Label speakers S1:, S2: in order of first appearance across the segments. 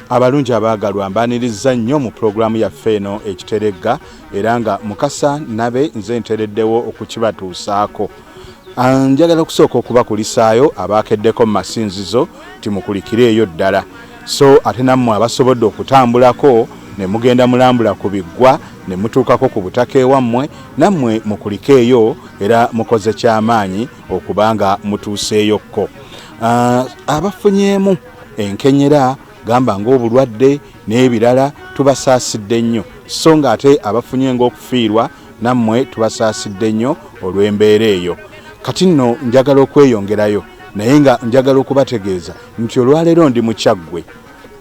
S1: Abalungi abaagalwa, mbaanirizza nnyo mu pulogulaamu yaffe eno Ekiteregga, era nga Mukasa Nabe nze ntereddewo okukibatuusaako. Njagala okusooka okubakulisaayo abaakeddeko mu masinzizo timukulikireeyo ddala, so ate nammwe abasobodde okutambulako ne mugenda mulambula ku biggwa ne mutuukako ku butaka ewammwe, nammwe mukulikeeyo era mukoze kyamaanyi okuba nga mutuuseeyokko. Abafunyeemu enkenyera gamba ng'obulwadde n'ebirala tubasaasidde nnyo, so ng'ate abafunye ng'okufiirwa nammwe tubasaasidde nnyo olw'embeera eyo. Kati nno njagala okweyongerayo, naye nga njagala okubategeeza nti olwaleero ndi mu Kyaggwe,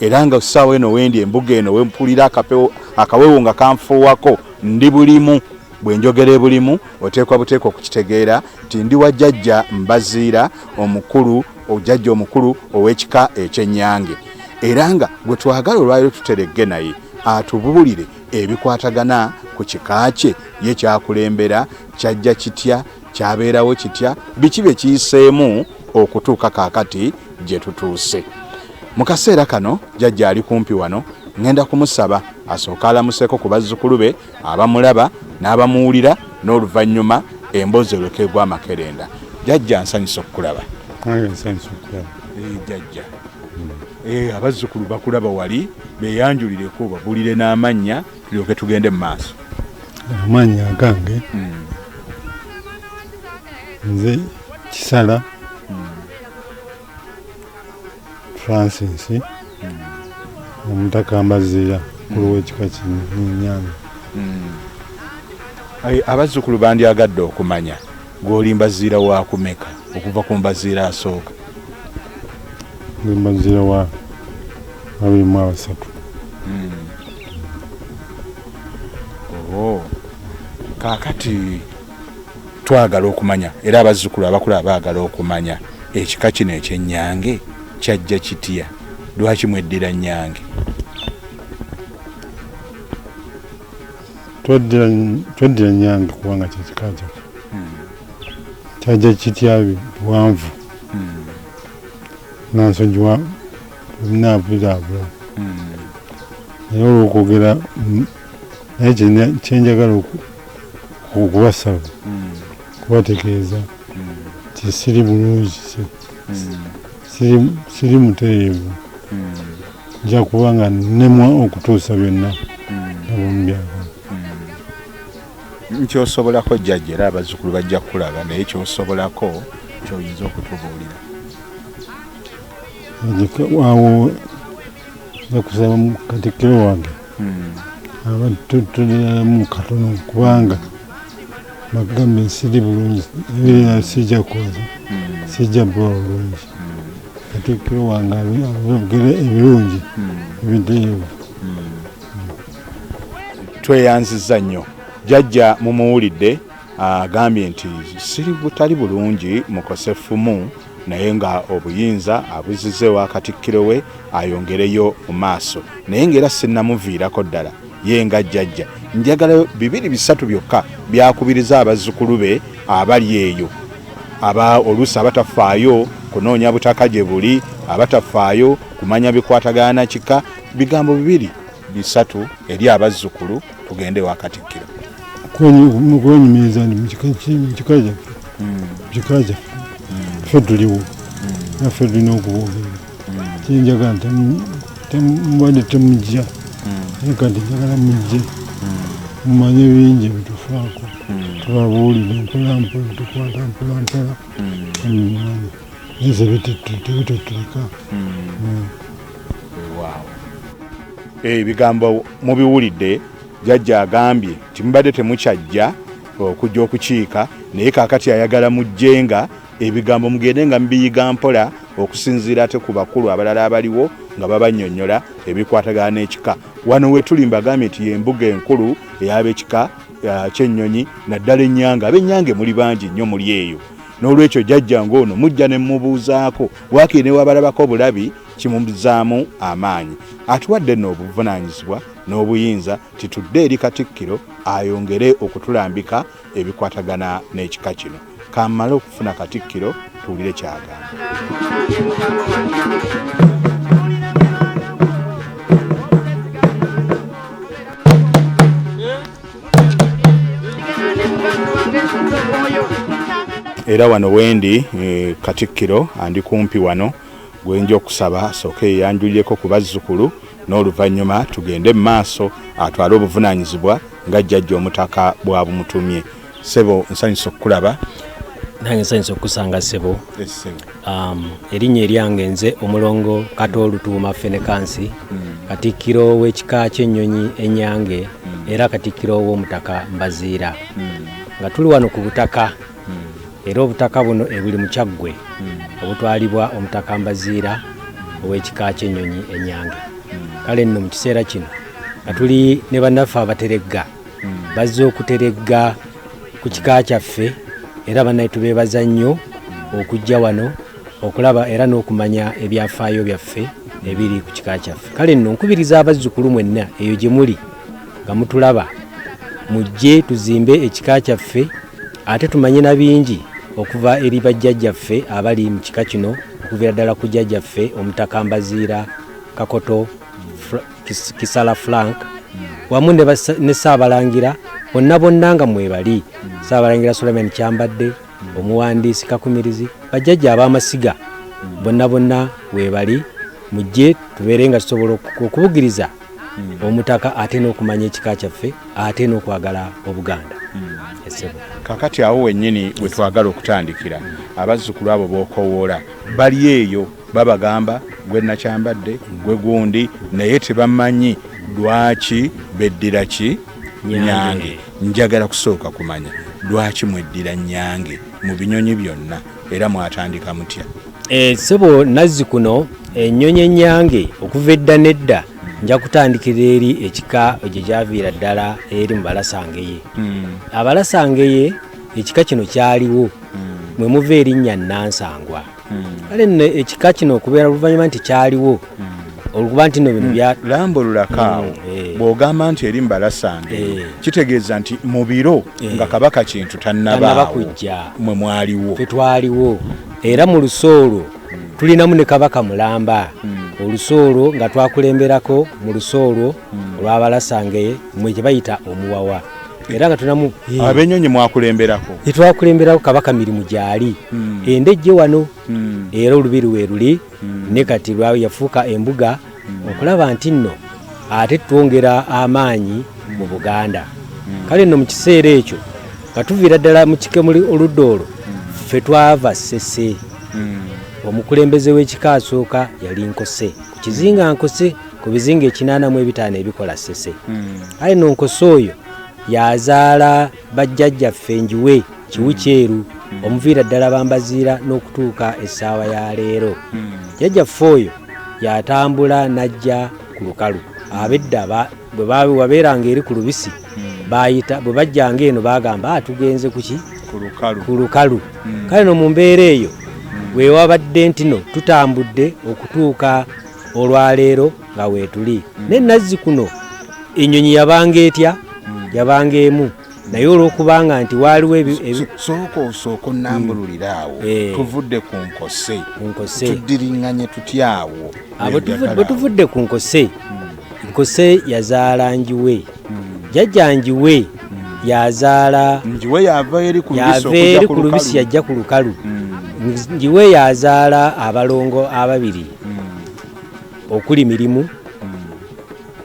S1: era nga essaawa eno wendi embuga eno wempulira akawewo nga kanfuuwako, ndi bulimu. Bwe njogera ebulimu oteekwa buteekwa okukitegeera nti ndi wa Jjajja Mbaziira omukulu, jjajja omukulu ow'ekika eky'Ennyange, era nga gwe twagala olwaleero tuteregge naye atubuulire ebikwatagana ku kika kye, ye kyakulembera, kyajja kitya, kyabeerawo kitya, biki bye kiyiseemu okutuuka kaakati gye tutuuse. Mu kaseera kano jjajja ali kumpi wano, ŋŋenda kumusaba asooke alamuseeko ku bazzukulu be abamulaba n'abamuwulira, n'oluvannyuma emboozi eryoke egwe amakerenda. Jjajja, nsanyuse okukulaba.
S2: Nange nsanyuse okukulaba.
S1: Jjajja, abazzukulu bakulaba wali, beeyanjulireko babuulire n'amannya tulyoke tugende mu maaso.
S2: Amannya agange nze Kisala Francis, Omutaka Mbaziira, mukulu w'ekika ky'Ennyange.
S1: Abazzukulu bandyagadde okumanya gw'oli Mbaziira wa kumeka okuva ku Mbaziira asooka?
S2: Ndi Mbaziira wa 23.
S1: Oh. Kaakati twagala okumanya, era abazzukulu abakula baagala okumanya ekika kino eky'Ennyange kyajja kitya, lwaki mweddira Nnyange?
S2: Tweddira Nnyange kubanga kyekika kyaffe. Kyajja kitya biwanvu, nansonyiwa naabulaabula, naye olwokwogera, naye kyenjagala okubasaba kubategeeza nti siri bulungi, siri mutereevu, nja kuba nga nnemwa okutuusa byonna nga bwemubyagala.
S1: Nkyosobolako jjajja, era abazzukulu bajja kukulaba, naye kyosobolako kyoyinza okutubuulira.
S2: Awo nja kusaba katikkiro wange abatutuliramu katono, kubanga bagambe siri bulungi, ebirala sijja kukoza, sijja kuba bulungi. Katikkiro wange abogere ebirungi ebiteebu.
S1: Tweyanziza nnyo jjajja, mumuwulidde agambye nti siri butali bulungi, mukosefumu, naye nga obuyinza abuzize wa katikkiro we ayongereyo mu maaso, naye ng'era sinnamuviirako ddala ye nga jjajja. Njagala bibiri bisatu byokka byakubiriza abazzukulu be abali eyo, aba oluusi abatafaayo kunoonya butaka gye buli, abatafaayo kumanya bikwatagana na kika. Bigambo bibiri bisatu eri abazzukulu, tugende wa katikkiro.
S2: Kwenyumiriza nti mukika kyaffe ffe tuliwo, naffe tulina okuboogera. Kyenjagala mubadde temujja, naye kati njagala mujje mumanye bingi ebitufaako, tubabuulire mpola mpola, tukwata mpola mpola mumanye, naye tebitutuleka.
S1: Ebigambo mubiwulidde, jjajja agambye nti mubadde temukyajja okujja okukiika, naye kaakati ayagala mujjenga ebigambo mugende nga mubiyiga mpola okusinziira ate ku bakulu abalala abaliwo nga babannyonnyola ebikwatagana n'ekika. Wano we tuli mbagambye nti y'embuga enkulu ey'ab'ekika ky'ennyonyi, naddala Ennyange. Ab'Ennyange muli bangi nnyo muli eyo, n'olwekyo jjajja ng'ono mujja ne mmubuuzaako, waakiri ne wabalabako bulabi kimuzaamu amaanyi. Atuwadde nno obuvunaanyizibwa n'obuyinza titudde eri Katikkiro ayongere okutulambika ebikwatagana n'ekika kino. Kammale okufuna Katikkiro tuwulire kyagamba. Era wano wendi Katikkiro andi kumpi wano gwenja okusaba asooke yeyanjulireko ku bazzukulu n'oluvannyuma tugende mu maaso atwale obuvunaanyizibwa nga jjajja omutaka bw'abumutumye. Ssebo nsanyusa okukulaba.
S3: Nange nsanyusa okukusanga ssebo. Erinnya eryange nze Omulongo Kato Lutuuma Fenekansi, Katikkiro w'ekika ky'ennyonyi Ennyange era Katikkiro w'Omutaka Mbaziira. Nga tuli wano ku butaka, era obutaka buno ebuli mu Kyaggwe obutwalibwa Omutaka Mbaziira ow'ekika ky'ennyonyi Ennyange. Kale nno mu kiseera kino nga tuli ne bannaffe abateregga, bazze okuteregga ku kika kyaffe, era bannaye tubeebaza nnyo okujja wano okulaba era n'okumanya ebyafaayo byaffe ebiri ku kika kyaffe. Kale nno nkubiriza abazzukulu mwenna eyo gye muli nga mutulaba, mujje tuzimbe ekika kyaffe ate tumanye na bingi okuva eri bajjajjaffe abali mu kika kino, okuviira ddala ku jjajjaffe Omutaka Mbaziira Kakoto Kisala Frank wamu ne Ssaabalangira bonna bonna nga mwebali, Ssaabalangira Sulaiman Kyambadde, omuwandiisi Kakumirizi, bajjajja ab'amasiga bonna bonna webali, mujje tubeere nga tusobola okubugiriza Omutaka ate n'okumanya ekika kyaffe ate n'okwagala Obuganda.
S1: Kakati awo wennyini we twagala okutandikira. Abazzukulu abo b'okowoola bali eyo babagamba gwe Nakyambadde, gwe gundi, naye tebamanyi lwaki beddira ki Nyange. Njagala kusooka kumanya lwaki mweddira Nyange mu binyonyi byonna era mwatandika mutya?
S3: Ssebo nazzi kuno ennyonyi ennyange okuva edda n'edda nja kutandikira eri ekika gye kyaviira ddala eri mu Balasangeye. Abalasangeye ekika kino kyaliwo mwe muva erinnya Nansangwa. Kale nno ekika kino okubeera oluvannyuma nti kyaliwo olwokuba nti nno bino bya
S1: Lambululako awo. Bw'ogamba nti eri mu Balasangeye, kitegeeza nti mu biro nga Kabaka Kintu
S3: tannaba
S1: tannabaawo
S3: kujja
S1: mwe mwaliwo.
S3: Ffe twaliwo era mu luso olwo tulinamu ne Kabaka mulamba. Oluso olwo nga twakulemberako mu luso olwo olw'Abalasangeye mwe gye bayita omuwawa, era nga tulinamu
S1: Abenyonyi mwakulemberako.
S3: Twakulemberako Kabaka Mirimu gyali Endejje wano, era olubiri we luli ne kati yafuuka embuga okulaba nti nno ate twongera amaanyi mu Buganda. Kale nno mu kiseera ekyo nga tuviira ddala mu kika muli oludda olwo, ffe twava Ssese. Omukulembeze w'ekika asooka yali Nkose ku kizinga Nkose, ku bizinga 85 ebikola Ssese. Kale nno Nkose oyo yazaala bajjajjaffe Njiwe Kiwu Kyeru, omuviira ddala Bambaziira n'okutuuka essaawa ya leero. Jjajjaffe oyo yatambula n'ajja ku lukalu. Ab'edda bwe wabeeranga eri ku lubisi, bayita bwe bajjanga eno bagamba, tugenze kuki?
S1: Ku lukalu.
S3: Ku lukalu. Kale no mu mbeera eyo wewabadde nti no tutambudde okutuuka olwaleero nga weetuli. Naye nazzi kuno ennyonyi yabanga etya? Yabanga emu, naye olw'okubanga nti waaliwo
S1: Sooka osooka onnambululira awo. Tuvudde ku Nkose.
S3: Ku Nkose.
S1: Tuddiriŋŋanye tutya awo?
S3: Bwe tuvudde ku Nkose, Nkose yazaala Njiwe. Jjajja Njiwe yazaala
S1: Njiwe yava eri ku lubisi
S3: yava
S1: okujja
S3: eri
S1: ku
S3: ku lubisi
S1: lukalu.
S3: Yajja ku lukalu. Njiwe yazaala abalongo ababiri okuli Mirimu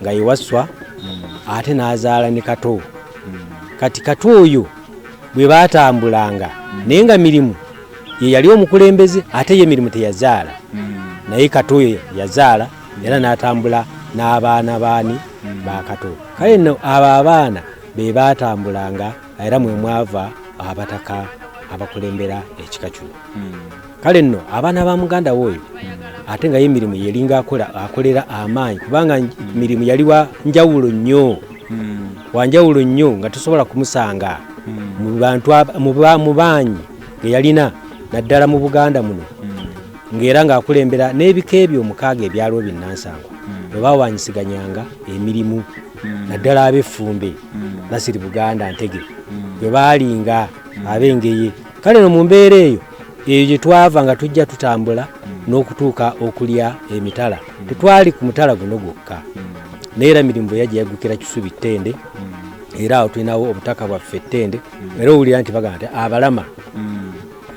S3: nga ye Wasswa, ate n'azaala ne Kato. Kati Kato oyo bwe baatambulanga, naye nga Mirimu ye yali omukulembeze, ate ye Mirimu teyazaala, naye Kato oyo yazaala era n'atambula n'abaana baani ba Kato. Kale nno abo abaana be baatambulanga era mwe mwava abataka abakulembera ekika kino. Kale nno abaana ba muganda we oyo, ate nga ye Mirimu yelinga akolera amaanyi, kubanga Mirimu yali wa njawulo nnyo, wa njawulo nnyo nga tosobola kumusanga mu bantu mu baanyi ge yalina naddala mu Buganda muno. Ng'era ng'akulembera n'ebika ebyo omukaaga ebyaliwo binnansangwa bwe baawanyisiganyanga emirimu, naddala ab'effumbe Nasiri Buganda Ntege bwe baalinga ab'Engeye. Kale no mu mbeera eyo eyo gye twava nga tujja tutambula n'okutuuka okulya emitala, tetwali ku mutala guno gwokka, naye era mirimu bwe yajja yaggukira Kisubi Ttende, era awo tulinawo obutaka bwaffe Ttende, era owulira nti bagamba nti Abalama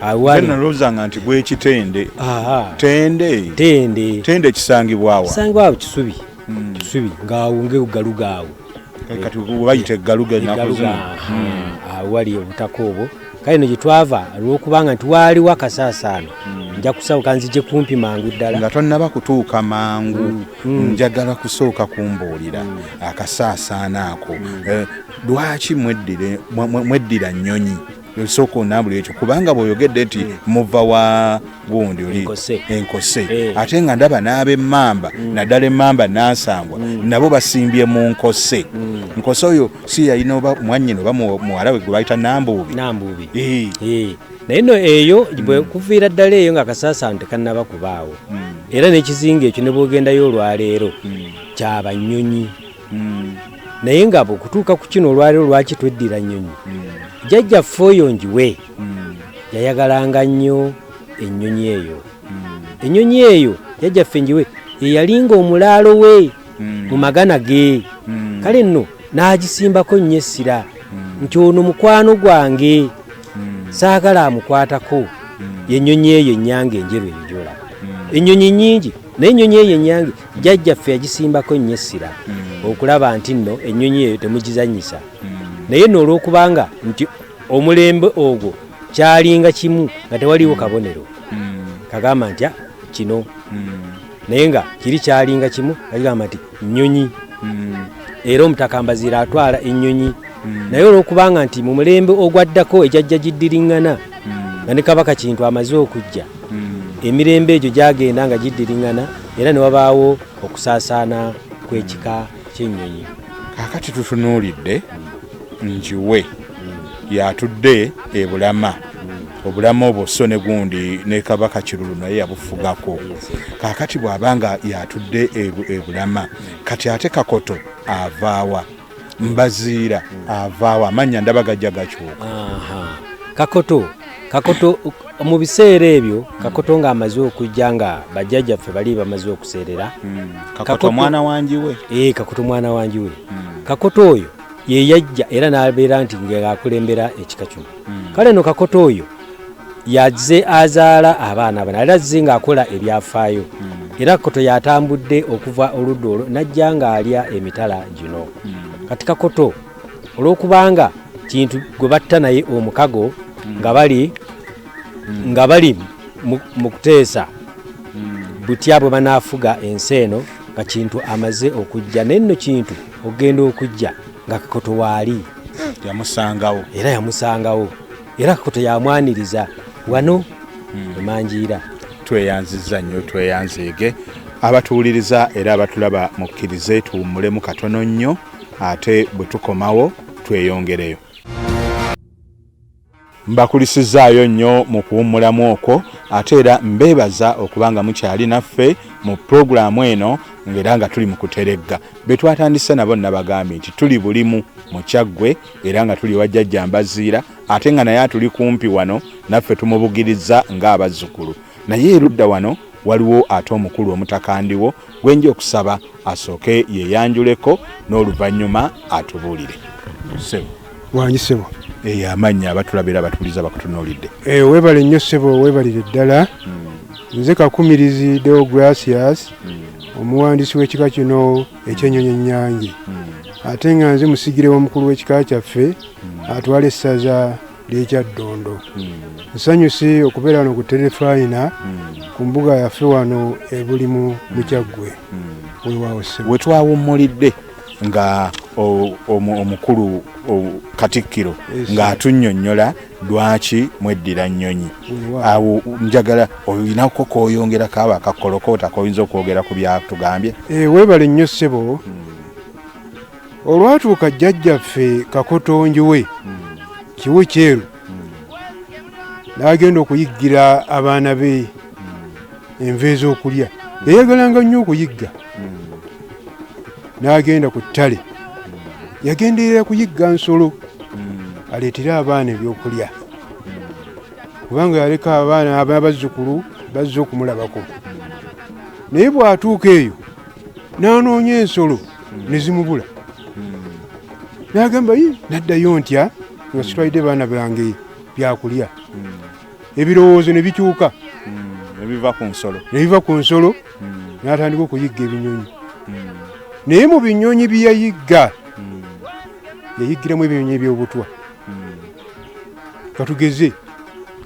S1: Nalowoozanga nti gwekitende tende
S3: tende
S1: tende kisangibwawa?
S3: Kisangibwawo Kisubi. Kisubi ngaawo ngaegaluga awo.
S1: Kati bayita eggaluga ennaku zino.
S3: Awo wali obutaka obwo. Kale no gye twava olwokubanga nti waaliwo akasaasaano, nja kusawuka nzije kumpi mangu ddala.
S1: Nga tonnaba kutuuka mangu, njagala kusooka kumbuulira akasaasaano ako. Lwaki mweddira nnyonyi? Sooka onambula ekyo, kubanga bw'oyogedde nti muva wa gundi oli Enkose, ate nga ndaba n'ab'emmamba, naddala emmamba Nansangwa, nabo basimbye mu Nkose. Nkose oyo si yalina oba mwannyina oba muwala we gwe bayita Nambuubi?
S3: Nambuubi. Naye no eyo bwe kuviira ddala eyo nga akasaasaano tekannaba kubaawo, era n'ekizinga ekyo ne bw'ogendayo olwaleero kyabanyonyi. Naye nga bw'okutuuka ku kino olwaleero lwaki tweddira nnyonyi, jjajjaffe oyo Njiwe yayagalanga nnyo ennyonyi eyo. Ennyonyi eyo jjajjaffe Njiwe yeyalinga omulaalo we mu magana ge. Kale nno n'agisimbako nnyo essira nti ono mukwano gwange, saagala amukwatako. Yennyonyi eyo ennyange enjeru eyo gy'olaba. Ennyonyi nnyingi, naye ennyonyi eyo ennyange jjajjaffe yagisimbako nnyo essira okulaba nti nno ennyonyi eyo temugizannyisa. Naye nno olw'okubanga nti omulembe ogwo kyalinga kimu nga tewaliwo kabonero kagamba nti kino, naye nga kiri kyalinga kimu nga kigamba nti nnyonyi. Era omutaka Mbaziira atwala ennyonyi, naye olw'okubanga nti mu mulembe ogwaddako ejajja giddiriŋŋana nga ne Kabaka Kintu amaze okujja, emirembe egyo gyagenda nga giddiriŋŋana era ne wabaawo okusaasaana kw'ekika ky'ennyonyi.
S1: Kaakati tutunuulidde Njiwe yatudde e Bulama, obulamu obwo so ne gundi ne Kabaka Kirulu naye yabufugako. Kaakati bw'abanga yatudde e Bulama, kati ate Kakoto avaawa? Mbaziira avaawa? Amannya ndaba gajja gakyuka.
S3: Kakoto mu biseera ebyo, Kakoto ng'amaze okujja nga bajjajjaffe bali bamaze okuseerera.
S1: Kakoto mwana wa Njiwe.
S3: Kakoto mwana wa Njiwe. Kakoto oyo ye yajja era n'abeera nti ng'akulembera ekika kino. Kale no Kakoto oyo yazze azaala abaana bano, era azze ng'akola ebyafaayo. Era Kakoto yatambudde okuva oludda olwo n'ajja ng'alya emitala gino. Kati Kakoto olw'okubanga Kintu gwe batta naye omukago nga bali mu kuteesa butya bwe banaafuga ensi eno, nga Kintu amaze okujja, naye nno Kintu okugenda okujja nga Kakoto waali.
S1: Yamusangawo.
S3: Era yamusangawo, era Kakoto yamwaniriza wano emanjiira.
S1: Tweyanzizza nnyo, tweyanzeege abatuwuliriza era abatulaba, mukkirize tuwummulemu katono nnyo, ate bwe tukomawo tweyongereyo. Mbakulisizaayo nnyo mu kuwummulamu okwo, ate era mbeebaza okuba nga mukyali naffe mu pulogulaamu eno, ng'era nga tuli mu kuteregga. Be twatandise nabo nabagambye nti tuli bulimu mu Kyaggwe, era nga tuli ewa Jjajja Mbaziira, ate nga naye atuli kumpi wano naffe tumubugiriza ng'abazzukulu. Naye erudda wano waliwo ate omukulu omutakandiwo gwenja okusaba asooke yeeyanjuleko n'oluvannyuma atubuulire. Ssebo.
S4: Wangi ssebo.
S1: Eyo amannya abatulaba era abatuwuliza bakutunuulidde.
S4: Weebale nnyo ssebo, weebalire ddala. Nze Kakumirizi Deogratias, omuwandiisi w'ekika kino ekyennyonyi ennyange, ate nga nze musigire w'omukulu w'ekika kyaffe atwala essaza ly'Ekyaddondo. Nsanyuse okubeera wano ku Terefayina ku mbuga yaffe wano ebulimu mu Kyaggwe. Weewaawo ssebo.
S1: We twawummulidde nga omukulu Katikkiro ng'atunnyonnyola lwaki mweddira nnyonyi. Awo njagala olinako k'oyongerako awo akakolokoota k'oyinza okwogera ku byatugambye.
S4: Weebale nnyo ssebo. Olwatuuka jjajjaffe Kakoto Njiwe Kiwu Kyeru n'agenda okuyiggira abaana be. Enva ez'okulya. Yayagalanga nnyo okuyigga. N'agenda ku ttale. Yagenderera kuyigga nsolo aleetere abaana ebyokulya. Kubanga yaleka abaana abazzukulu bazze okumulabako. Naye bw'atuuka eyo n'anoonya ensolo ne zimubula. N'agamba yi naddayo ntya nga sitwalidde baana bange byakulya. Ebirowoozo ne bikyuka.
S1: Ne biva ku nsolo.
S4: Ne biva ku nsolo n'atandika okuyigga ebinyonyi. Naye mu binyonyi bye yayigga yayiggiramu ebinyonyi eby'obutwa. Katugeze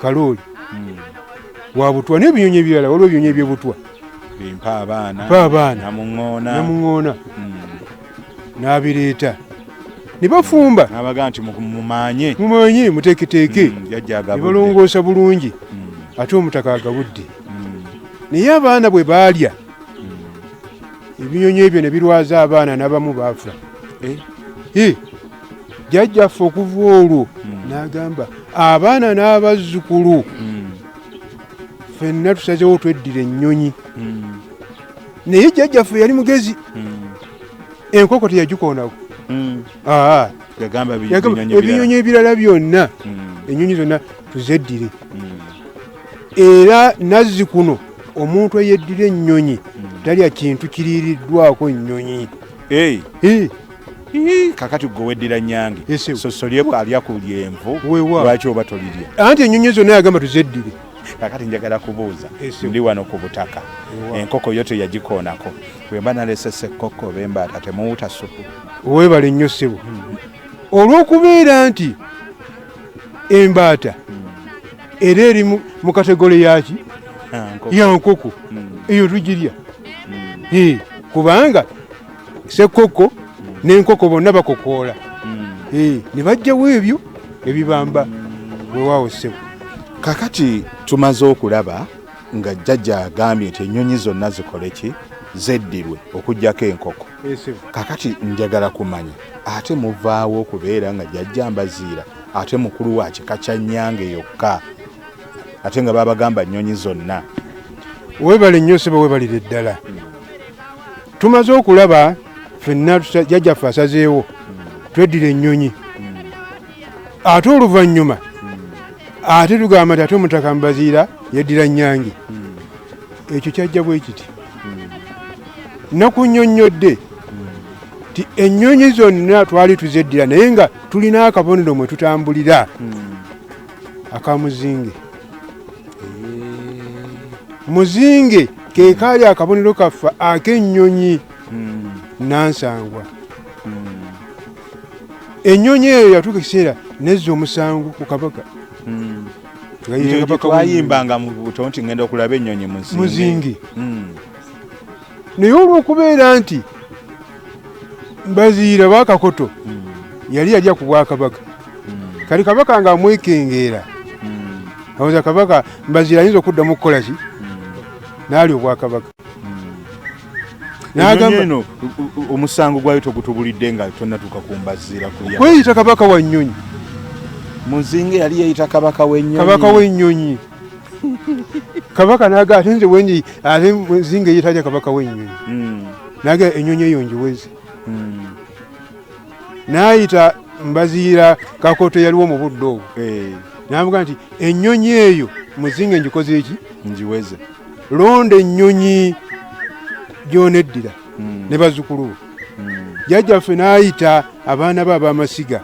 S4: kalooli wa butwa n'ebinyonyi ebirala, waliwo ebinyonyi eby'obutwa.
S1: Bimpa abaana.
S4: Mpa abaana.
S1: Namuŋŋoona.
S4: Namuŋŋoona. N'abireeta. Ne bafumba.
S1: N'abaga nti mumanye.
S4: Mumanye muteeketeeke.
S1: Jjajja agabudde.
S4: Ne balongoosa bulungi. Ate omutaka agabudde. Naye abaana bwe baalya ebinyonyi ebyo ne birwaza abaana n'abamu baafa. Jjajjaffe okuva olwo n'agamba abaana n'abazzukulu ffenna tusazeewo tweddira ennyonyi. Naye jjajjaffe yali mugezi. Enkoko teyagikoonako.
S1: Yagamba
S4: ebinyonyi ebirala byonna ennyonyi zonna tuzeddire. Era nazzi kuno omuntu eyeddira ennyonyi talya kintu kiriiriddwako nnyonyi.
S1: Kakati gwe weddira nnyange. Sosolye bw'alya ku lyenvu lwaki oba tolirya?
S4: Anti ennyonyi zonna yagamba tuzeddire.
S1: Kakati njagala kubuuza, ndi wano ku butaka, enkoko yo teyagikoonako, bwe mba nalese ssekkokko oba embaata temuwuta ssupu?
S4: Weebale nnyo ssebo. Olw'okubeera nti embaata era eri mu kategole yaki? Ya nkoko. Eyo tugirya. Kubanga ssekkokko n'enkoko bonna bakokoola. Ne bajjawo ebyo ebibamba. Weewaawo ssebo.
S1: Kakati tumaze okulaba nga jjajja agambye nti ennyonyi zonna zikole ki? Zeddirwe okuggyako enkoko. Kakati njagala kumanya ate muvaawo okubeera nga jjajja Mbaziira ate mukulu wa kika kya Nnyange yokka ate nga babagamba nnyonyi zonna.
S4: Weebale nnyo ssebo, weebalire ddala. Tumaze okulaba ffenna jjajjaffe asazeewo tweddira ennyonyi. Ate oluvannyuma ate tugamba nti ate omutaka Mbaziira yeddira Nnyange. Ekyo kyajja bwe kiti. Nakunnyonnyodde nti ennyonyi zonna twali tuzeddira naye nga tulina akabonero mwe tutambulira aka muzinge. Muzinge ke kaali akabonero kaffe ak'ennyonyi Nansangwa. Ennyonyi eyo yatuuka ekiseera nezza omusango ku kabaka.
S1: Twayimbanga mu buto nti ngenda okulaba ennyonyi
S4: muzinge. Naye olw'okubeera nti Mbaziira Bakakoto yali yalya ku bwakabaka. Kali kabaka ng'amwekengeera. Awoza kabaka Mbaziira ayinza okuddamu okukola ki? N'alya obwakabaka.
S1: N'agamba eno omusango gwayo togutubulidde nga tonnatuuka ku Mbaziira kulya.
S4: Kweyita kabaka wa nnyonyi.
S1: Muzinge yali yeeyita kabaka w'ennyonyi.
S4: Kabaka w'ennyonyi. Kabaka n'agamba ate nze wendi ate Muzinge ye talya kabaka w'ennyonyi. N'agamba ennyonyi eyo ngiweze. N'ayita Mbaziira Kakoto yaliwo mu budde obwo. N'amugamba nti ennyonyi eyo Muzinge ngikoze ki?
S1: Ngiweze.
S4: Londa ennyonyi gy'oneddira ne bazzukulu bo. Jjajjaffe n'ayita abaana be ab'amasiga.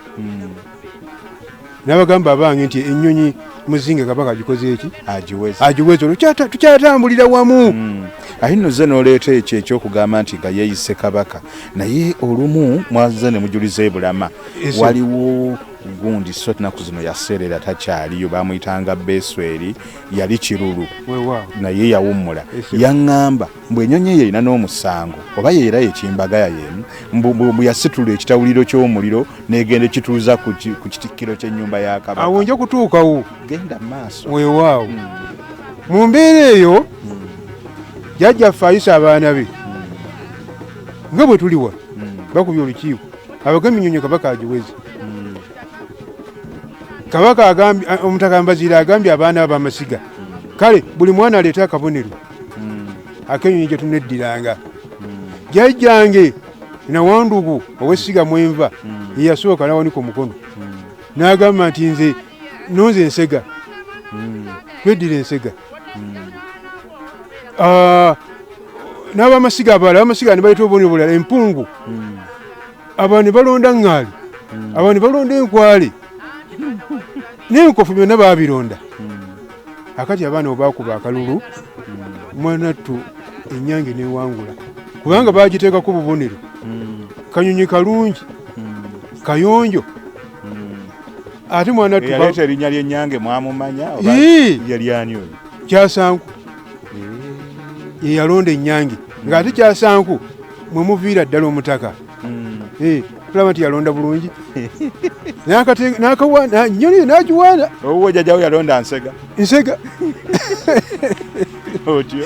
S4: N'abagamba abange nti ennyonyi Muzinge kabaka agikoze eki?
S1: Agiweze.
S4: Agiweze. Olwo tukyatambulira wamu.
S1: Aye nno ze n'oleeta ekyo eky'okugamba nti nga yeeyise kabaka, naye olumu mwazze ne mujuliza e Bulama. Waliwo gundi so ennaku zino yaseerera takyaliyo, baamuyitanga Besweri, yali Kirulu naye yawummula. Yaŋŋamba mbu ennyonyi eyo erina n'omusango oba ye era yekimbagaya y'emu, mbu yasitula ekitawuliro ky'omuliro n'egenda ekituuza ku kitikkiro ky'ennyumba ya kabaka.
S4: Awo nja kutuukawo.
S1: Genda maaso.
S4: Weewaawo. Mu mbeera eyo jjajjaffe ayisa abaana be nga bwe tuli wano, bakubye olukiiko abagambye ennyonyi kabaka agiweze. Kabaka agambye, omutaka Mbaziira agambye abaana ab'amasiga, kale buli mwana aleete akabonero. ak'ennyonyi gye tuneddiranga. Jjajjange Nawandugu ow'essiga Mwenva ye yasooka n'awanika omukono n'agamba nti nze nonze ensega, tweddira ensega. N'abamasiga abalala, abamasiga ne baleeta obubonero bulala, empungu, abalala ne balonda ŋŋaali, abalala ne balonda enkwale n'enkofu, byonna baabironda. Akati abaana bwe baakuba akalulu, mwanattu ennyange n'ewangula, kubanga baagiteekako bubonero. Kanyonyi kalungi, kayonjo, ate mwanattu
S1: Eyaleeta erinnya ly'ennyange mwamumanya oba
S4: Ii!
S1: yali ani oyo?
S4: Kyasanku ye yalonda ennyange, ng'ate Kyasanku mwe muviira ddala omutaka. Tulaba nti yalonda bulungi n'akawaana nnyoni n'agiwaana.
S1: Owuwo jjajjawo yalonda nsega?
S4: Nsega.
S1: Otyo.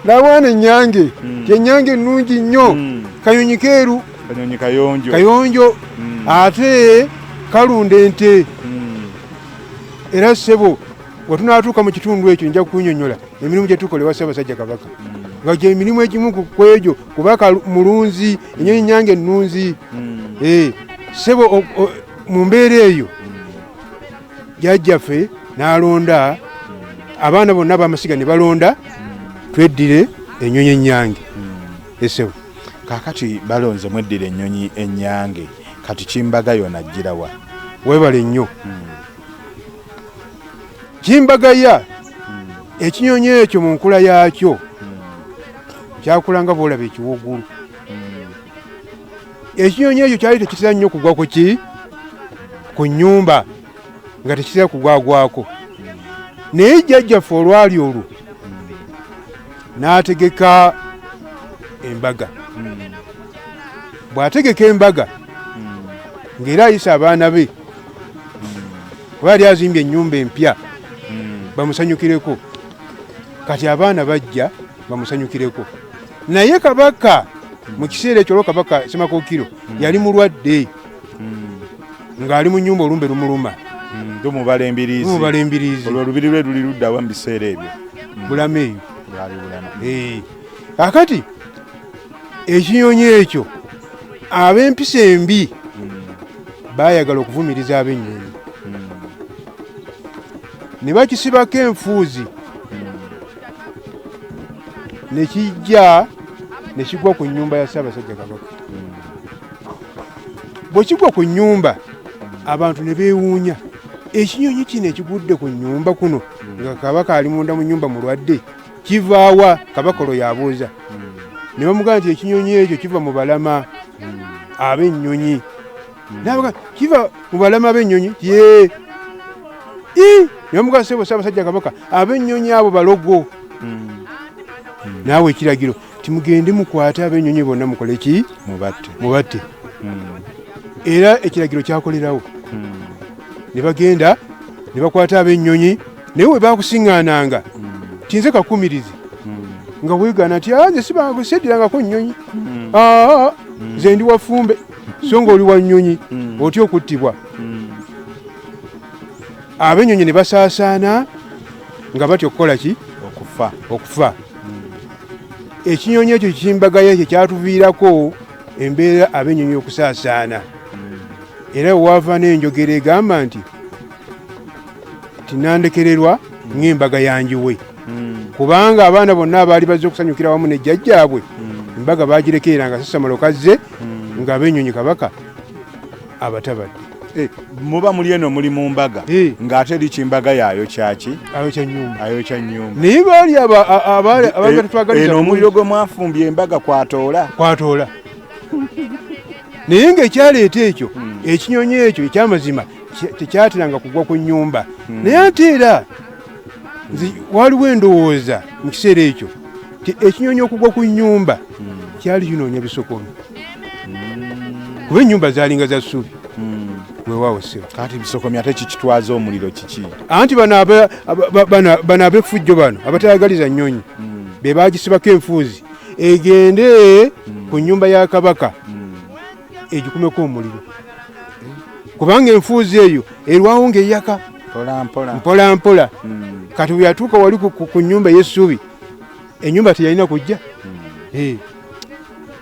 S4: N'awaana ennyange, ti ennyange ennungi nnyo, kanyonyi keeru,
S1: Kanyonyi kayonjo.
S4: Kayonjo, ate kalunda ente. Era ssebo, bwe tunaatuuka mu kitundu ekyo nja kukunyonyola emirimu gye tukola ewa Ssaabasajja Kabaka, nga gye emirimu egimu ku egyo kuba mulunzi ennyonyi nyange ennunzi. Ssebo, mu mbeera eyo jjajjaffe n'alonda abaana bonna ab'amasiga ne balonda tweddire ennyonyi ennyange, essebo.
S1: Kaakati balonze mweddira ennyonyi ennyange, kati Kimbaga yona agirawa?
S4: Weebale nnyo. Kimbagaya, ekinyonyi ekyo mu nkula yaakyo kyakula nga bwolaba ekiwuugulu. Ekinyonyi ekyo kyali tekitera nnyo kugwa ku ki ku nnyumba, nga tekitera kugwagwako, naye jjajjaffe olwali olwo n'ategeka embaga. Bw'ategeka embaga ng'era ayisa abaana be, kuba yali azimbye ennyumba empya, bamusanyukireko. Kati abaana bajja bamusanyukireko, naye kabaka mu kiseera ekyo, olwo kabaka Ssemakokiro yali mulwadde ng'ali mu nnyumba, olumbe lumuluma.
S1: Lumubala embiriizi.
S4: Lumubala embiriizi.
S1: Olwo olubiri lwe luli luddawa mu biseera ebyo?
S4: Bulamu eyo.
S1: Lwali Bulamu.
S4: Kakati ekinyonyi ekyo, ab'empisa embi baayagala okuvumiriza ab'ennyonyi ne bakisibako enfuuzi, ne kijja ne kigwa ku nnyumba ya Ssaabasajja Kabaka. Bwe kigwa ku nnyumba, abantu ne beewuunya, ekinyonyi kino ekigudde ku nnyumba kuno nga kabaka ali munda mu nnyumba mulwadde, kivaawa? Kabaka olwo yabuuza, ne bamugamba nti ekinyonyi ekyo kiva mu balama ab'ennyonyi. Nabaga kiva mu balama ab'ennyonyi ye ne bamugamba, sebo Ssaabasajja Kabaka, ab'ennyonyi abo balogo. Naawe ekiragiro timugende mukwate ab'ennyonyi bonna, mukole ki?
S1: Mubatte.
S4: Mubatte. Era ekiragiro kyakolerawo, ne bagenda ne bakwata ab'ennyonyi. Naye we bakusiŋŋaananga tinze kakumirizi nga weegaana nti, "Ah, nze seddirangako nnyonyi, aa nze ndi wafumbe," so nga oli wa nnyonyi, otya okuttibwa. Ab'ennyonyi ne basaasaana nga batya okukola ki?
S1: Okufa.
S4: Okufa. Ekinyonyi ekyo kimbagaya ekyo kyatuviirako embeera ab'ennyonyi okusaasaana, era wewaava n'enjogera egamba nti tinandekererwa ng'embaga yanjiwe, kubanga abaana bonna abaali bazze okusanyukira wamu ne jjajjaabwe, embaga bagirekerera nga sasamalo kazze ng'ab'ennyonyi kabaka abatabadde.
S1: Muba muli eno muli mu mbaga, ng'ate eri kimbaga yaayo kyaki?
S4: Ayokya nnyumba.
S1: Ayokya nnyumba.
S4: Naye baali abaali abaali
S1: Eno omuliro gwe mwafumbye embaga kwatoola.
S4: Kwatoola, naye ng'ekyaleeta ekyo ekinyonyi ekyo ekyamazima tekyateranga kugwa ku nnyumba. Naye ate era nze waliwo endowooza mu kiseera ekyo ti ekinyonyi okugwa ku nnyumba kyali kinoonya bisokomi, kuba ennyumba zaalinga za ssubi. Weewaawo ssebo.
S1: Kati bisokomi ate kikitwaza omuliro kiki?
S4: Anti bano bano ab'effujjo bano abatayagaliza nnyonyi be bagisibako enfuuzi egende ku nnyumba ya kabaka egikumeko omuliro, kubanga enfuuzi eyo erwawo ng'eyaka
S1: mpola mpola.
S4: Mpola mpola. Kati bwe yatuuka wali ku nnyumba ey'essubi. Ennyumba teyalina kujja.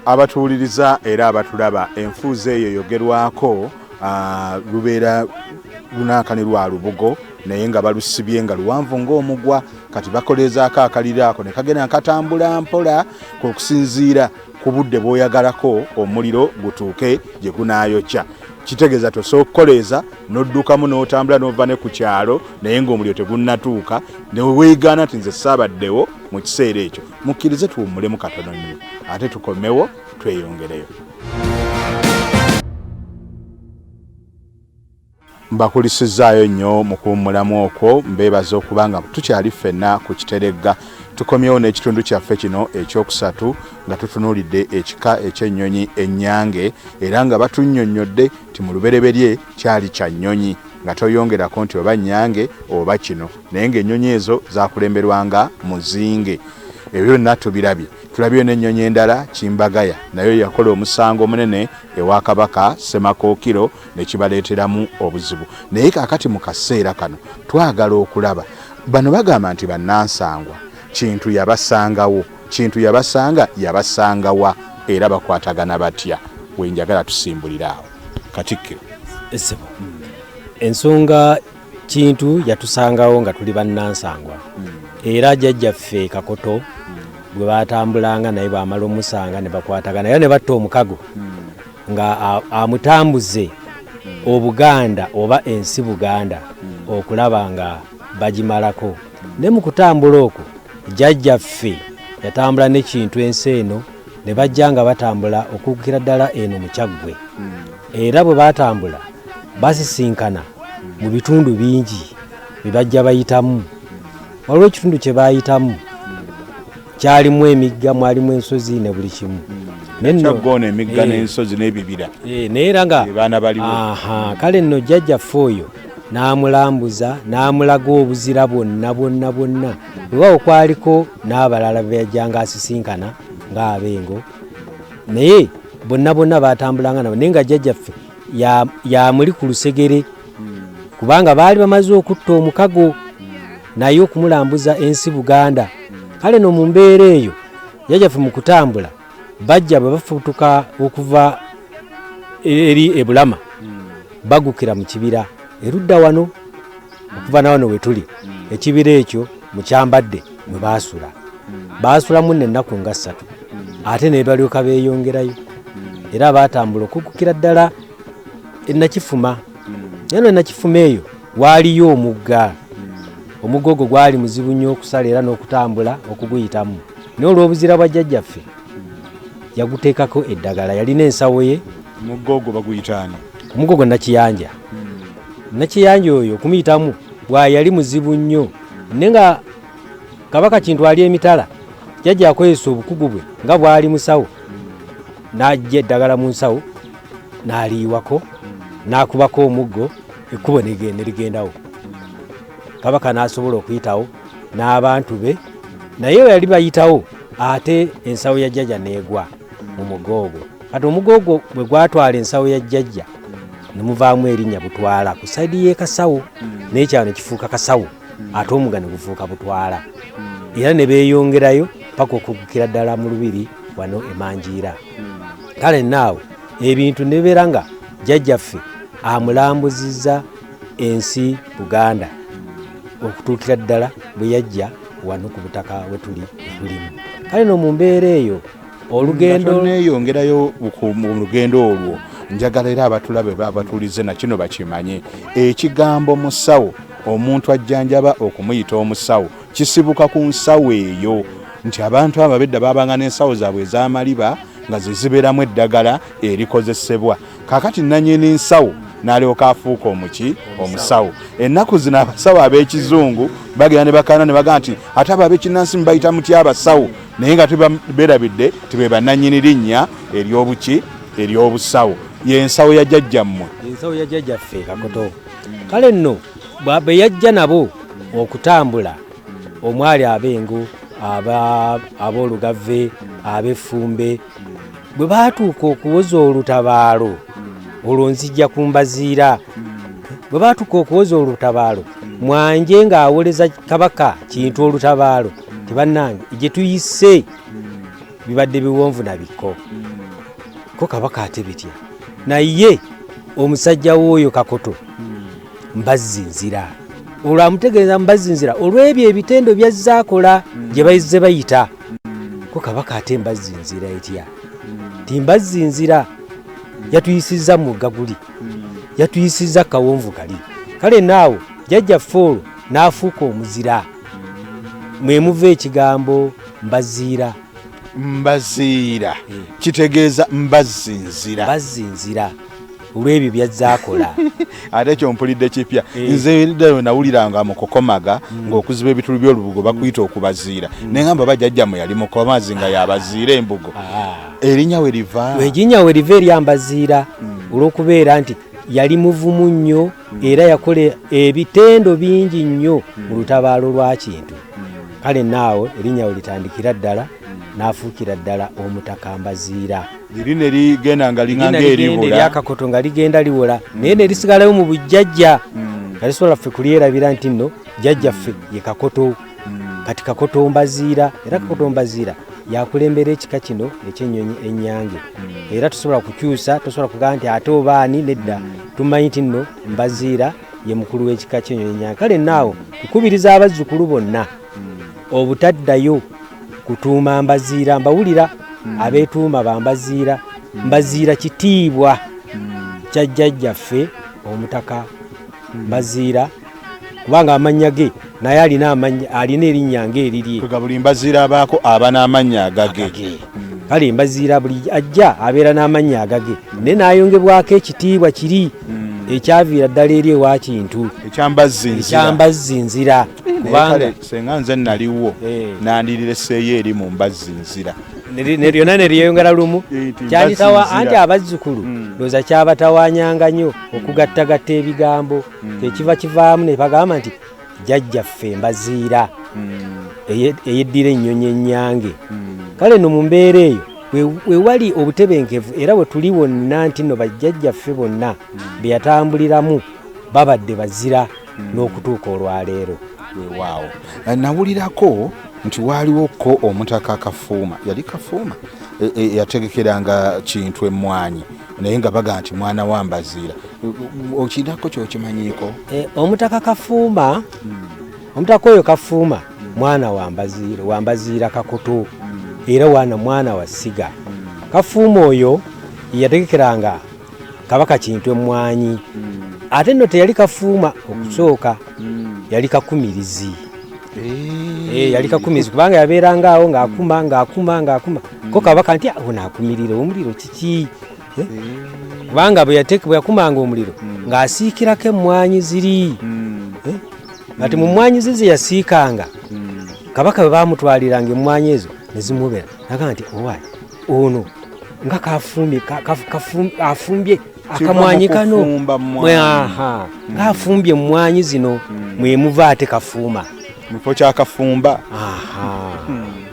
S1: Abatuwuliriza era abatulaba, enfuuzi eyo yogerwako lubeera lunaakani lwa lubugo, naye nga balusibye nga luwanvu ng'omugwa. Kati bakolezaako akaliro ako ne kagenda katambula mpola okusinziira ku budde bw'oyagalako omuliro gutuuke gye gunaayokya. Kitegeeza tosobola okukoleeza n'oddukamu n'otambula n'ova ne ku kyalo, naye ng'omuliro tegunnatuuka, ne weegaana nti nze saabaddewo mu kiseera ekyo. Mukkirize tuwummulemu katono nnyo, ate tukomewo tweyongereyo. Mbakulisizaayo nnyo mu kuwummulamu okwo, mbeebaza okuba nga tukyali ffenna ku Kiteregga. Tukomyewo n'ekitundu kyaffe kino ekyokusatu nga tutunuulidde ekika eky'ennyonyi ennyange, era nga batunnyonnyodde nti mu lubereberye kyali kya nnyonyi, nga toyongerako nti oba nnyange oba kino, naye ng'ennyonyi ezo zakulemberwanga muzinge. Ebyo byonna tubirabye. Tulabyeyo n'ennyonyi endala Kimbagaya, nayo yakola omusango omunene ewa Kabaka Ssemakookiro ne kibaleeteramu obuzibu. Naye kaakati mu kaseera kano twagala okulaba bano bagamba nti bannansangwa Kintu yabasangawo. Kintu yabasanga, yabasangawa era bakwatagana batya? Wenjagala tusimbulire awo, Katikkiro.
S3: Essebo, ensonga Kintu yatusangawo nga tuli bannansangwa, era jjajjaffe Kakoto gwe batambulanga naye bwamala omusanga ne bakwatagana era ne batta omukago nga amutambuze Obuganda oba ensi Buganda okulaba nga bagimalako. Ne mu kutambula okwo jjajjaffe yatambula ne Kintu ensi eno, ne bajja nga batambula okuggukira ddala eno mu Kyaggwe. Era bwe batambula basisinkana mu bitundu bingi bye bajja bayitamu. Waliwo ekitundu kye baayitamu kyalimu emigga, mwalimu ensozi ne buli kimu.
S1: Kyaggwe emigga n'ensozi n'ebibira.
S3: Naye era nga
S1: baana baliwo.
S3: Kale nno jjajjaffe oyo n'amulambuza n'amulaga obuzira bwonna bwonna bwonna. Weewaawo kwaliko n'abalala be yajjanga asisinkana ng'abengo, naye bonna bonna baatambulanga nabo, naye nga jjajjaffe yamuli ku lusegere, kubanga baali bamaze okutta omukago naye okumulambuza ensi Buganda. Kale no mu mbeera eyo jjajjaffe mu kutambula bajja bwe bafutuka okuva eri e Bulama, bagukira mu kibira erudda wano okuva na wano we tuli. Ekibira ekyo mu Kyambadde mwe baasula, baasulamu nno ennaku nga 3, ate ne balyoka beeyongerayo. Era baatambula okugukira ddala e Nakifuma. Naye no Nakifuma eyo waaliyo omugga. Omugga ogwo gwali muzibu nnyo okusala era n'okutambula okuguyitamu, naye olw'obuzira bwa jjajjaffe yaguteekako eddagala. Yalina ensawo ye.
S1: Omugga ogwo baguyita ani?
S3: Omugga ogwo Nakiyanja. Nakiyanja oyo okumuyitamu bwa yali muzibu nnyo, naye nga Kabaka Kintu ali emitala, jjajja akozesa obukugu bwe nga bw'ali musawo, n'aggya eddagala mu nsawo n'aliyiwako n'akubako omuggo, ekkubo ne ligendawo. Kabaka n'asobola okuyitawo n'abantu be, naye yali bayitawo ate ensawo ya jjajja n'egwa mu mugga ogwo. Kati omugga ogwo bwe gwatwala ensawo ya jjajja ne muvaamu erinnya Butwala ku sayidi y'e Kasawo, n'ekyalo ne kifuuka Kasawo, ate omugga ne gufuuka Butwala. Era ne beeyongerayo paka okuggukira ddala mu lubiri wano e Manjiira. Kale naawe ebintu ne bibeera nga jjajjaffe amulambuzizza ensi Buganda okutuukira ddala bwe yajja wano ku butaka we tuli tulimu. Kale no mu mbeera eyo olugendo
S1: neeyongerayo mu lugendo olwo, njagala era abatulabe abatuulize na kino bakimanye, ekigambo musawo, omuntu ajjanjaba okumuyita omusawo kisibuka ku nsawo eyo, nti abantu abo ab'edda baabanga n'ensawo zaabwe ez'amaliba nga ze zibeeramu eddagala erikozesebwa. Kaakati nannyini nsawo n'alyoka afuuka omuki omusawo. Ennaku zino abasawo ab'ekizungu bagenda ne bakaana ne bagamba nti ate abo ab'ekinnansi mubayita mutya abasawo, naye nga beerabidde ti be bannannyini linnya ery'obuki ery'obusawo. Y'ensawo ya jjajjammwe,
S3: ensawo ya jjajjaffe Kakoto. Kale nno bwe yajja nabo okutambula, omwali ab'engo, ab'olugave, ab'effumbe, bwe baatuuka okuwoza olutabaalo olwo nzijja ku mbaziira. Bwe baatuuka okuwoza olutabaalo, Mwanje ng'awoleza Kabaka Kintu olutabaalo, Tibannange gye tuyise bibadde biwonvu na bikko. Ko Kabaka ate bitya? Naye omusajja w'oyo Kakoto Mbazzinzira, olwo amutegeeza Mbazzinzira olw'ebyo ebitendo byazze akola gye bazze bayita. Ko Kabaka ate Mbazzinzira etya? Ti Mbazzinzira yatuyisizza mugga guli, yatuyisizza kawonvu kali. Kale naawo jjajjaffe olwo n'afuuka omuzira, mwe muva ekigambo Mbaziira.
S1: Mbaziira kitegeeza Mbazzinzira.
S3: Mbazzinzira olw'ebyo byazze akola.
S1: Ate ekyo mpulidde kipya. Nze edda nawuliranga mukokomaga ng'okuziba ebitulu by'olubugo bakuyita okubaziira, naye ngamba bajjajjammwe yali mukomazi nga yabaziira embugo. Erinnya we liva?
S3: Erinnya we liva erya Mbaziira olw'okubeera nti yali muvumu nnyo era yakola ebitendo bingi nnyo mu lutabaalo lwa Kintu. Kale naawo erinnya we litandikira ddala n'afuukira ddala omutaka Mbaziira.
S1: Liri ne ligenda nga linganga eribula
S3: eryakakoto nga ligenda liwola, naye ne lisigalayo mu bujjajja nga lisobola ffe kulyerabira nti nno jjajjaffe ye Kakoto. Kati Kakoto Mbaziira, era Kakoto Mbaziira yakulembera ekika kino ekyennyonyi ennyange. Era tosobola kukyusa, tosobola kugamba nti ate obaani, nedda. Tumanyi nti nno Mbaziira ye mukulu w'ekika ky'ennyonyi ennyange. Kale naawo tukubiriza abazzukulu bonna obutaddayo kutuuma Mbaziira. Mbawulira abeetuuma bambaziira. Mbaziira kitiibwa kya jjajjaffe omutaka Mbaziira, kubanga amannya ge naye alina amannya, alina erinnya ng'erirye.
S1: Kwega buli Mbaziira abaako aba n'amannya agage.
S3: Kale Mbaziira buli ajja abeera n'amannya agage, naye n'ayongebwako ekitiibwa kiri ekyaviira ddala eri ewa Kintu,
S1: ekyambazzinzira. Kubanga senga nze naliwo nandirireseeyo eri mu Mbazzinzira
S3: lyonna ne lyeyongera lumu kyanditawa. Anti abazzukulu ndowooza kyabatawanyanga nnyo okugattagatta ebigambo, kyekiva kivaamu ne bagamba nti jjajjaffe Mbaziira eyeddira ennyonyi ennyange. Kale nno mu mbeera eyo we wali obutebenkevu, era we tuli wonna nti nno bajjajjaffe bonna be yatambuliramu babadde bazira n'okutuuka olwaleero.
S1: Weewaawo. Nawulirako nti waaliwo ko omutaka Kafuuma, yali Kafuuma yategekeranga Kintu emmwanyi, naye nga baga nti mwana wa Mbaziira. Okirinako kyokimanyiiko?
S3: Omutaka Kafuuma, omutaka oyo Kafuuma mwana wa Mbaziira, wa Mbaziira Kakoto, era wana mwana wa Ssiga. Kafuuma oyo yategekeranga Kabaka Kintu emmwanyi. Ate nno teyali Kafuuma okusooka, yali Kakumirizi. Yali Kakumirizi kubanga yabeeranga awo ng'akuma ng'akuma ng'akuma. Ko Kabaka nti ono akumirira omuliro kiki? Kubanga bwe yakumanga omuliro ng'asiikirako emmwanyi ziri. Kati mu mmwanyi ze ze yasiikanga, Kabaka bwe baamutwaliranga emmwanyi ezo ne zimubera, n'agamba nti owaaye ono nga afumbye akamwanyi kano, ng'afumbye emmwanyi zino, mwemuva ate Kafuuma.
S1: Mu kifo kya Kafumba.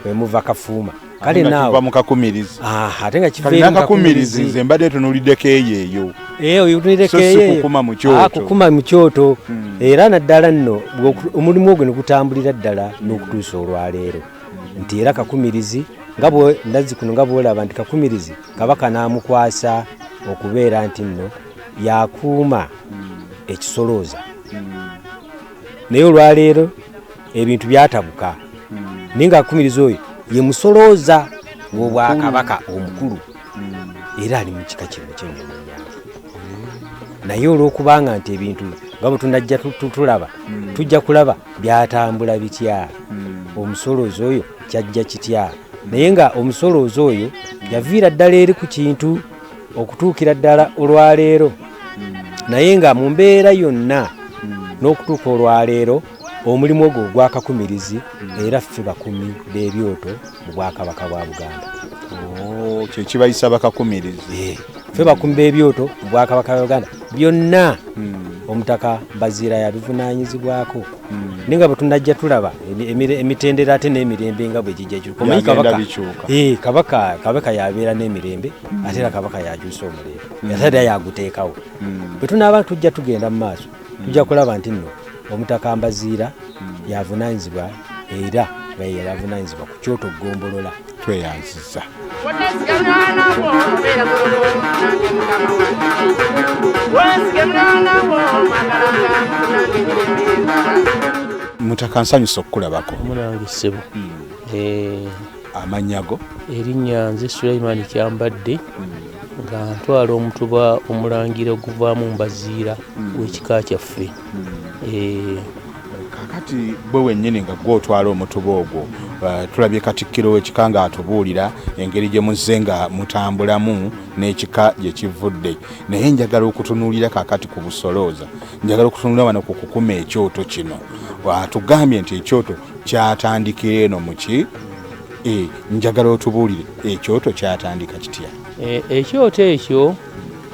S3: Mwemuva Kafuuma. Kale naawe
S1: mu Kakumirizi.
S3: Ate nga kiva eri
S1: Kakumirizi. Nze mbadde tunuliddeko eyo eyo.
S3: Otunuliddeko eyo.
S1: Kukuma mu kyoto.
S3: Kukuma mu kyoto. Era naddala nno omulimu ogwo ne gutambulira ddala n'okutuusa olwaleero. Nti era Kakumirizi nga bwe ndazzi kuno nga bw'olaba nti Kakumirizi Kabaka n'amukwasa okubeera nti nno yakuuma ekisolooza. Naye olwaleero ebintu byatabuka, naye nga Kakumirizi oyo ye musolooza w'obwakabaka omukulu, era ali mu kika kino ky'ennyonyi ennyange. Naye olw'okubanga nti ebintu nga bwe tunajja tulaba, tujja kulaba byatambula bitya, omusolooza oyo kyajja kitya. Naye nga omusolooza oyo yaviira ddala eri ku Kintu okutuukira ddala olwaleero. Naye nga mu mbeera yonna n'okutuuka olwaleero omulimu ogwo ogwa Kakumirizi, era ffe bakumi b'ebyoto mu bwakabaka bwa Buganda.
S1: Kyekibayisa bakakumirizi.
S3: Ffe bakumi b'ebyoto mu bwakabaka bwa Buganda byonna omutaka Mbaziira yabivunaanyizibwako. Naye nga bwe tunajja tulaba emitendera ate n'emirembe nga bwe gijja gikyuka. Omanyi Kabaka Kabaka yabeera n'emirembe, ate era Kabaka yakyusa omulembe, ate era yaguteekawo. Bwe tunaaba tujja tugenda mu maaso, tujja kulaba nti nno omutaka Mbaziira yavunaanyizibwa era Nga ye yali avunaanyizibwa ku kyoto ggombolola.
S1: Tweyanziza. Mutaka, nsanyusa okukulabako.
S5: Munange ssebo.
S1: Amannya go?
S5: Erinnya nze Sulaiman Kyambadde, nga ntwala omutuba omulangira oguvaamu Mbaziira w'ekika kyaffe.
S1: Kakati gwe wennyini nga gwe otwala omutuba ogwo, tulabye katikkiro w'ekika ng'atubuulira engeri gye muzze nga mutambulamu n'ekika gye kivudde, naye njagala okutunuulira kakati ku busolooza, njagala okutunuulira wano ku kukuma ekyoto kino. Atugambye nti ekyoto kyatandikira eno muki, njagala otubuulire ekyoto kyatandika kitya?
S5: Ekyoto ekyo,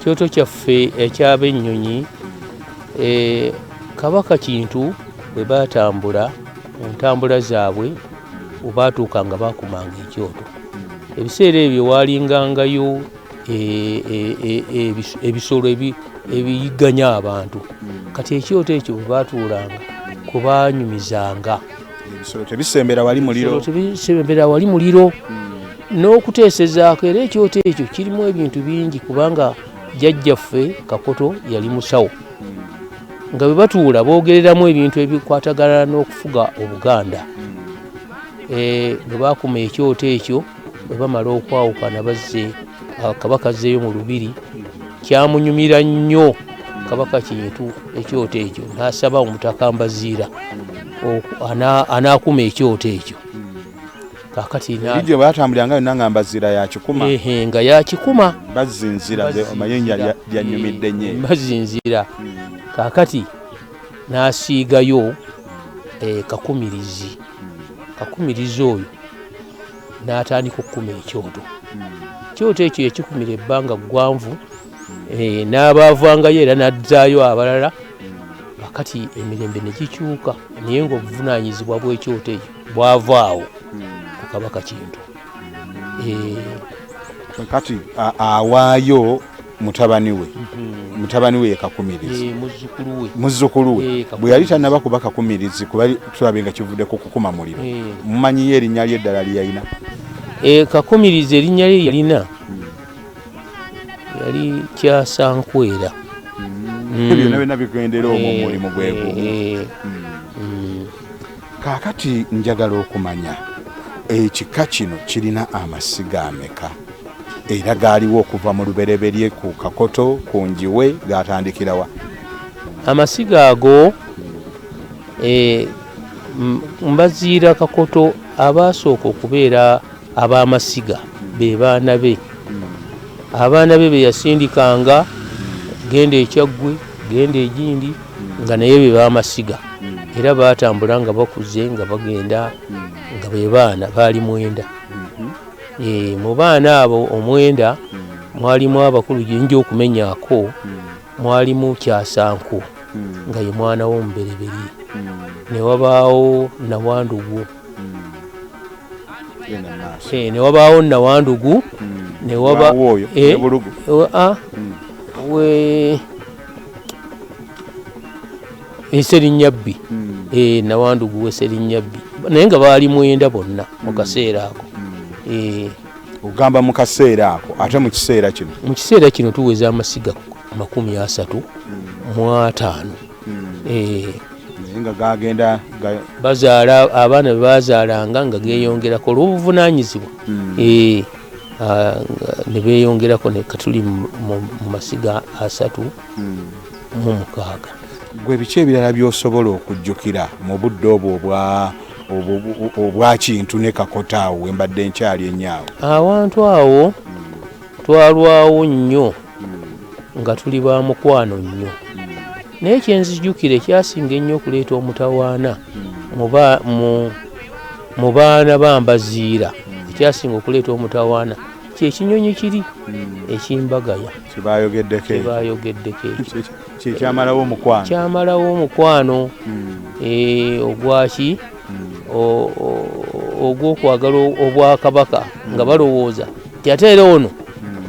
S5: kyoto kyaffe ekyab'ennyonyi, Kabaka Kintu bwe baatambula mu ntambula zaabwe, bwe nga bakumanga ekyoto. Ebiseera ebyo waalingangayo ebisolo ebiyigganya abantu. Kati ekyoto ekyo bwe baatuulanga kwe baanyumizanga.
S1: Ebisolo tebisembera wali muliro.
S5: Tebisembera wali muliro. N'okuteesezaako era ekyoto ekyo kirimu ebintu bingi, kubanga jjajjaffe Kakoto yali musawo, nga bwe batuula boogereramu ebintu ebikwatagana n'okufuga Obuganda. Bwe baakuma ekyoto ekyo, bwe bamala okwawukana, bazze Kabaka azzeeyo mu lubiri, kyamunyumira nnyo Kabaka Kintu ekyoto ekyo, n'asaba omutaka Mbaziira anaakuma ekyoto ekyo. Kakati
S1: gye batambuliranga yonna nga Mbaziira yakikuma.
S5: Nga yakikuma.
S1: Bazinzira, omanye lyanyumidde nnyo.
S5: Bazinzira. Kakati n'asiigayo Kakumirizi. Kakumirizi oyo n'atandika okukuma ekyoto. Ekyoto ekyo yakikumira ebbanga ggwanvu, n'abaavangayo era n'azzaayo abalala. Kakati emirembe ne gikyuka, naye ng'obuvunaanyizibwa bw'ekyoto ekyo bwavaawo ku Kabaka Kintu.
S1: Kati awaayo mutabani we, mutabani we ye Kakumirizi.
S5: Muzzukulu we.
S1: Muzzukulu we. Bwe yali tannaba kuba Kakumirizi, kuba tulabe nga kivuddeko kukuma muliro, mumanyiyo erinnya lye eddala lye yalina?
S5: Kakumirizi erinnya lye yalina yali Kyasankwera.
S1: Byonna byonna bigendera omwo omulimu gwe gumu. Kaakati njagala okumanya ekika kino kirina amasiga ameka, era gaaliwo okuva mu lubereberye ku Kakoto, ku Njiwe, gatandikirawa?
S5: Amasiga ago, Mbaziira Kakoto abaasooka okubeera ab'amasiga be baana be. Abaana be be yasindikanga, genda ekyaggwe, genda egindi, nga naye be b'amasiga. Era baatambula nga bakuze nga bagenda nga be baana baali 9. Mu baana abo 9 mwalimu abakulu gye okumenyaako, mwalimu Kyasanku nga ye mwana w'omubereberye, ne wabaawo Nawandugu, ne wabaawo Nawandugu, ne waba we Eserinyabbi, Nawandugu we Serinyabbi, naye nga baali 9 bonna mu kaseera ako.
S1: Ogamba mu kaseera ako, ate mu kiseera kino?
S5: Mu kiseera kino tuweza amasiga 35.
S1: Nga gagenda
S5: bazaala abaana be bazaalanga nga geeyongerako olw'obuvunaanyizibwa, ne beeyongerako, ne katuli mu masiga 36.
S1: Gwe biki ebirala by'osobola okujjukira mu budde obwo obwa Kintu ne Kakoto awo wembadde nkyali ennyo awo?
S5: Awantu awo twalwawo nnyo nga tuli ba mukwano nnyo, naye kyenzijjukira ekyasinga ennyo okuleeta omutawaana mu baana ba Mbaziira, ekyasinga okuleeta omutawaana kyekinyonyi kiri ekimbagaya
S1: kyebayogeddeko
S5: ekyo
S1: kyekyamalawo omukwano,
S5: kyamalawo omukwano ogwaki ogw'okwagala obwakabaka, nga balowooza nti ate era ono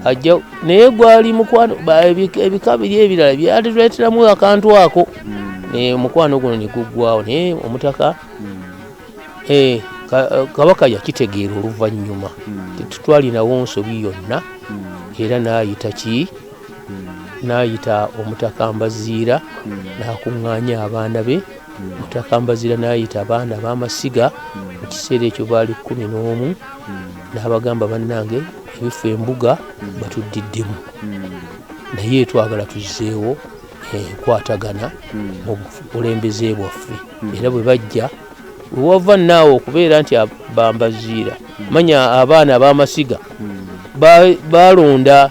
S5: ajja, naye gwali mukwano. Ebika biri ebirala byatuleeteramu akantu ako, mukwano guno ne guggwawo, naye omutaka Kabaka yakitegeera oluvannyuma tetutwalinawo nsobi yonna, era n'ayita ki, n'ayita Omutaka Mbaziira n'akuŋŋaanya abaana be. Omutaka Mbaziira n'ayita abaana b'amasiga, mu kiseera ekyo baali 11, n'abagamba, bannange, ebifo embuga batuddiddemu, naye twagala tuzzeewo enkwatagana mu bukulembeze bwaffe. Era bwe bajja, wewava naawe okubeera nti bambaziira manya abaana ab'amasiga balonda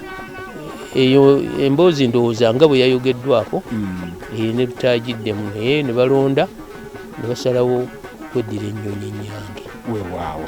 S5: eyo emboozi, ndowooza nga bwe yayogeddwako ne butagiddemu, naye ne balonda ne basalawo kweddira ennyonyi ennyange.
S1: Weewaawo,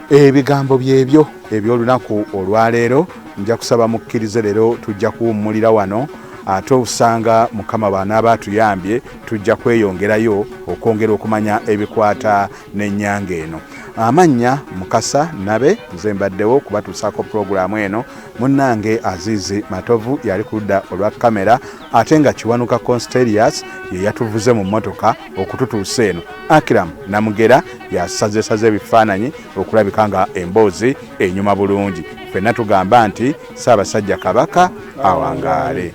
S1: ebigambo byebyo eby'olunaku olwaleero. Nja kusaba mukkirize, leero tujja kuwummulira wano, ate osanga Mukama bw'anaaba atuyambye tujja kweyongerayo okwongera okumanya ebikwata n'ennyanga eno. Amannya Mukasa Nabe, nze mbaddewo kubatuusaako pulogulaamu eno. Munnange Azizi Matovu yali ku ludda olwa kamera, ate nga Kiwanuka Consterius ye yatuvuze mu mmotoka okututuusa eno. Akiram Namugera yasazesaze ebifaananyi okulabika nga emboozi enyuma bulungi. Ffenna tugamba nti Ssaabasajja Kabaka awangaale.